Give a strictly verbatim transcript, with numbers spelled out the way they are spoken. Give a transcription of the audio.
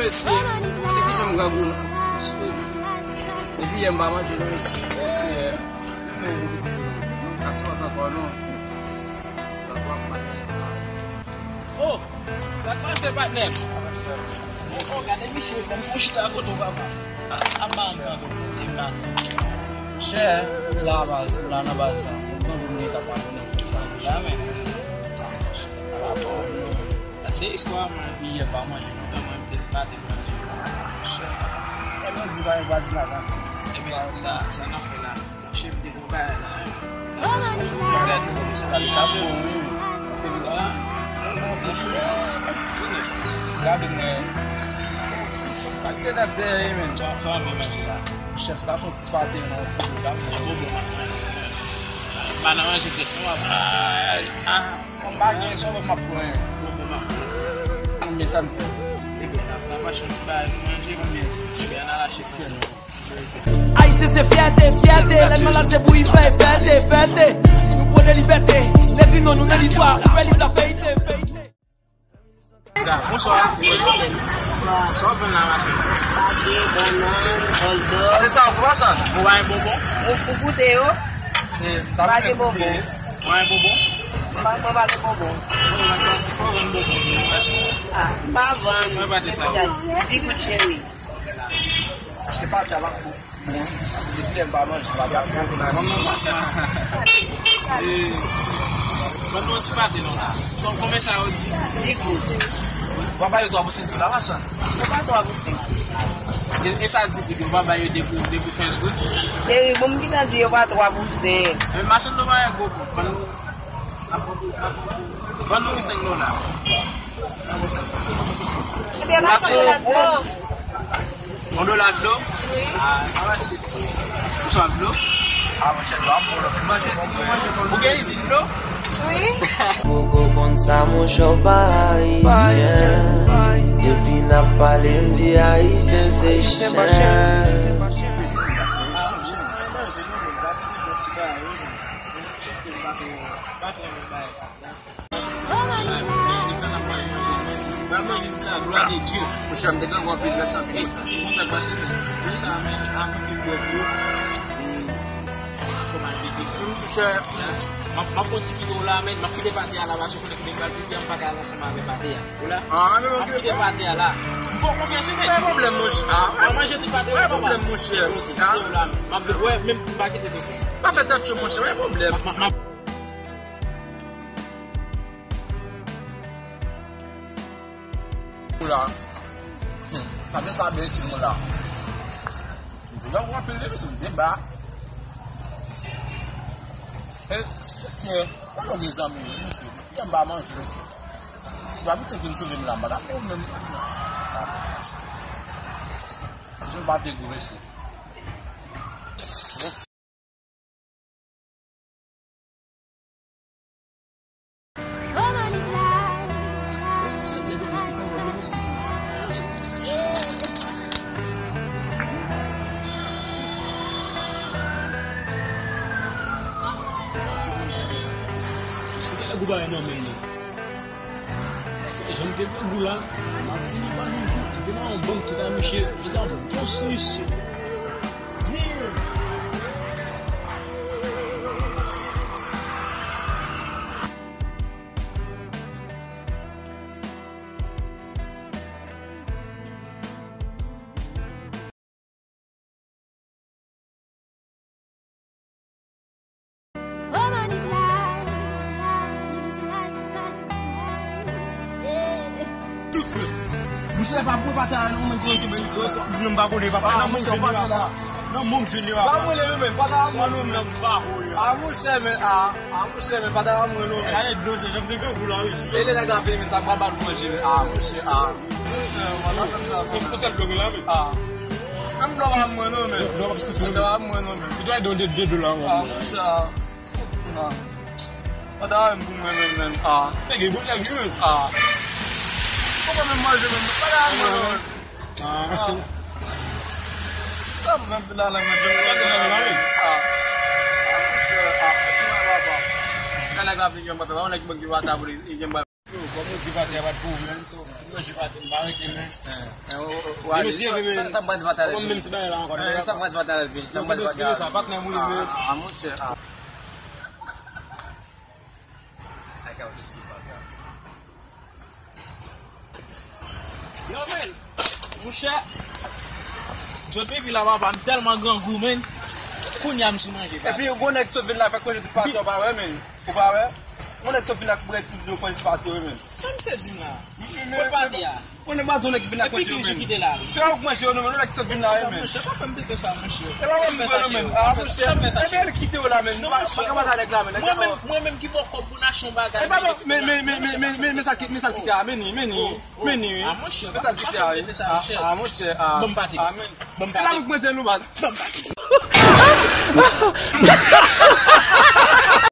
Mesye, gade kijan m grangou la. Depi yè m pa manje non, mesye. Mesye, mwen yon gwo pitit. Kase pa ankò non. Oh, sa k pase, patnè? Oh, oh, gade misye, kòm fon chita kote w, papa. Ah, ah, man, man, man. Chè, la baz, la nan baz la. Mwen konn pou mwen ta pale nan sa, jamè. Sa pa bon. Se istwa mwen, yè pa manje lontan, mwen te pati manje. Chè. E mwen di pa yon pati la, pa. Ebyen, sa, sa n ap fè la. Chèf de yon bagay la. Gade, se pa li k ap bon, wi. Gade mwen. Sa k te nèf dèyè, men. Sa, sa, men, men, la. Chèf, sa fè yon ti pate, non, ti bout la. Manje bobo, man. M pa nan manje tèt, non, papa. Ah, ah. M pa gen, se yon lòt m ap pran. Bobo, man. Konbyen sa n fè? Ebyen, n ap, n ap achte yon ti bagay pou manje, konbyen? Ebyen, n al achte pou manje. Ayisyen se fyète, fyète. Lè n malad se pou y fè, fète, fète. Nou pwone libète. Negrino, nou nan listwa. Ouvè liv la, feyte, feyte. Bonswa. Sa w ap vann nan mache? Pate, bannann, hòldòg. Gade sa, ou pran sa? Ou pa gen bonbon? Ou, ou goute yo? Se, ou pa gen bonbon? Ou pa gen bonbon? Mwen, mwen pa gen bonbon. Mwen pa gen bonbon. Ah, m pa vann. Mwen pa di sa. Di gout cheri. Achte pate a la pou mwen. Paske depi lè m pa manje, pate a pou mwen. Non, non, non, non. E, ban nou yon ti pate, non. Kon-, konbyen sa yo di? Di goud. Ou pa ba yo twa pou senk goud la, machann? Yo pa twa pou senk goud. E, e sa di goud, ou pa ba yo de pou, de pou kenz goud? Cheri, bon, m gentan di yo pa twa pou senk. Men machann nou pa yon gwo goud. Ban nou Ban nou senk dola. Ebyen, pa fè la dlo. Yon dola dlo? Wi. Ah, sa va chè. Ou swa dlo? Ah, monchè, dlo ap bon lòt. Ou gen izin dlo? Wi. Poko konn sa, monchè, w pa ayisyen. Depi n ap pale, m di ayisyen se chen. Monchè, m te gen anpil nan sa. Monchè, m ap, m ap fè yon ti video la, men m ap kite pate a la, paske konnen m pral pite, m pate a la ansanm avè pate a. Ou la? Ah, men m ap kite pate a la. M fè w konfyans, wi, men. Pa gen pwoblèm, monchè. Ah, m ap manje tout pate a. Pa gen pwoblèm, monchè. Ok, kite w la. M ap vin wè, menm m pa kite devan. Pa fè tèt cho, monchè, pa gen pwoblèm. M ap, m ap, m ap Ou la. Hmm. Sa gen sa bèl timoun la. Yo w anpil de misye deba. E, mesye, pa nou gen zanmi, mesye. Yo m pa manje, mesye. Si pa misye ki m sove m la, m pa ta fè ou menm. Jan pa te gou, mesye. Se jan m te grangou la, m ap fini ban nou. M te nan yon bank tout a mesye, m te an bon sou misye. Di. Monchè, pa pran pate a non, men kote men gwo sa. Non, m pa konnen, papa. Ah, non, monchè, pate la. Non, monchè, pa konnen, men pate a mwen non, men. Ah, monchè, men, ah, ah, monchè, men pate a mwen non, men. Gade dlo, se janm de grangou la, wi. E lè nèg la vini, men sa pa ba l manje, men. Ah, monchè, ah. Monchè, ah. Menm dlo pa mwen non, men. Dlo pa mwen non, men. Li dwe don de, de dola, ah, monchè, ah. Ah. Pata m pou mwen menm, menm. Ah. Se gen bout nèg, wi, menm. Ah. Poko menm manje, menm. Pata m mwen menm. Ah. Ah. Sa m menm vin la, la, menm. Ah. Ah, monchè, ah. Ti mwen, papa. Kan nèg la vin, gen mwen, pa yon nèg ki mwen ki va ta pou li, gen mwen. Kòm nou di pate a pa t pou ou menm, so, manje pate m pa rete men. Mesye, sa m pa di pate a la vin. Sa m pa di pate a la vin. Sa m pa di pate a la vin. A monchè. Yo men, monchè, jodi epi la papa m tèlman grangou men. Kounye a m sou manje. Epi yon gwo nèg sot vin la fè kwè tout pati ou pa wè men. Ou pa wè? Yon nèg sot vin la koupe tout dlo kwè pati ou men. Sa misye di m la? Kot pati a? Mwen nèg pa di yon nèg vin la kwè yo men. Se ou k manje yo non men, yon nèg sot vin la men. Monchè, pa fè m tete sa monchè. E pa mwen ki fè nou men. A monchè. Sa m fè sa cheri. Ebyen kite yo la men. Pa ka pase nèg la men. Mwen menm, mwen menm ki bò kòb pou n achte yon bagay. E pa men men men men men men men sa ki men sa ki te a men ni men ni. Men ni wi. A monchè, pa fè m tete sa monchè. A monchè. Ban m pati. Ban m pati. E la mwen k manje nou baz. Ban m pati.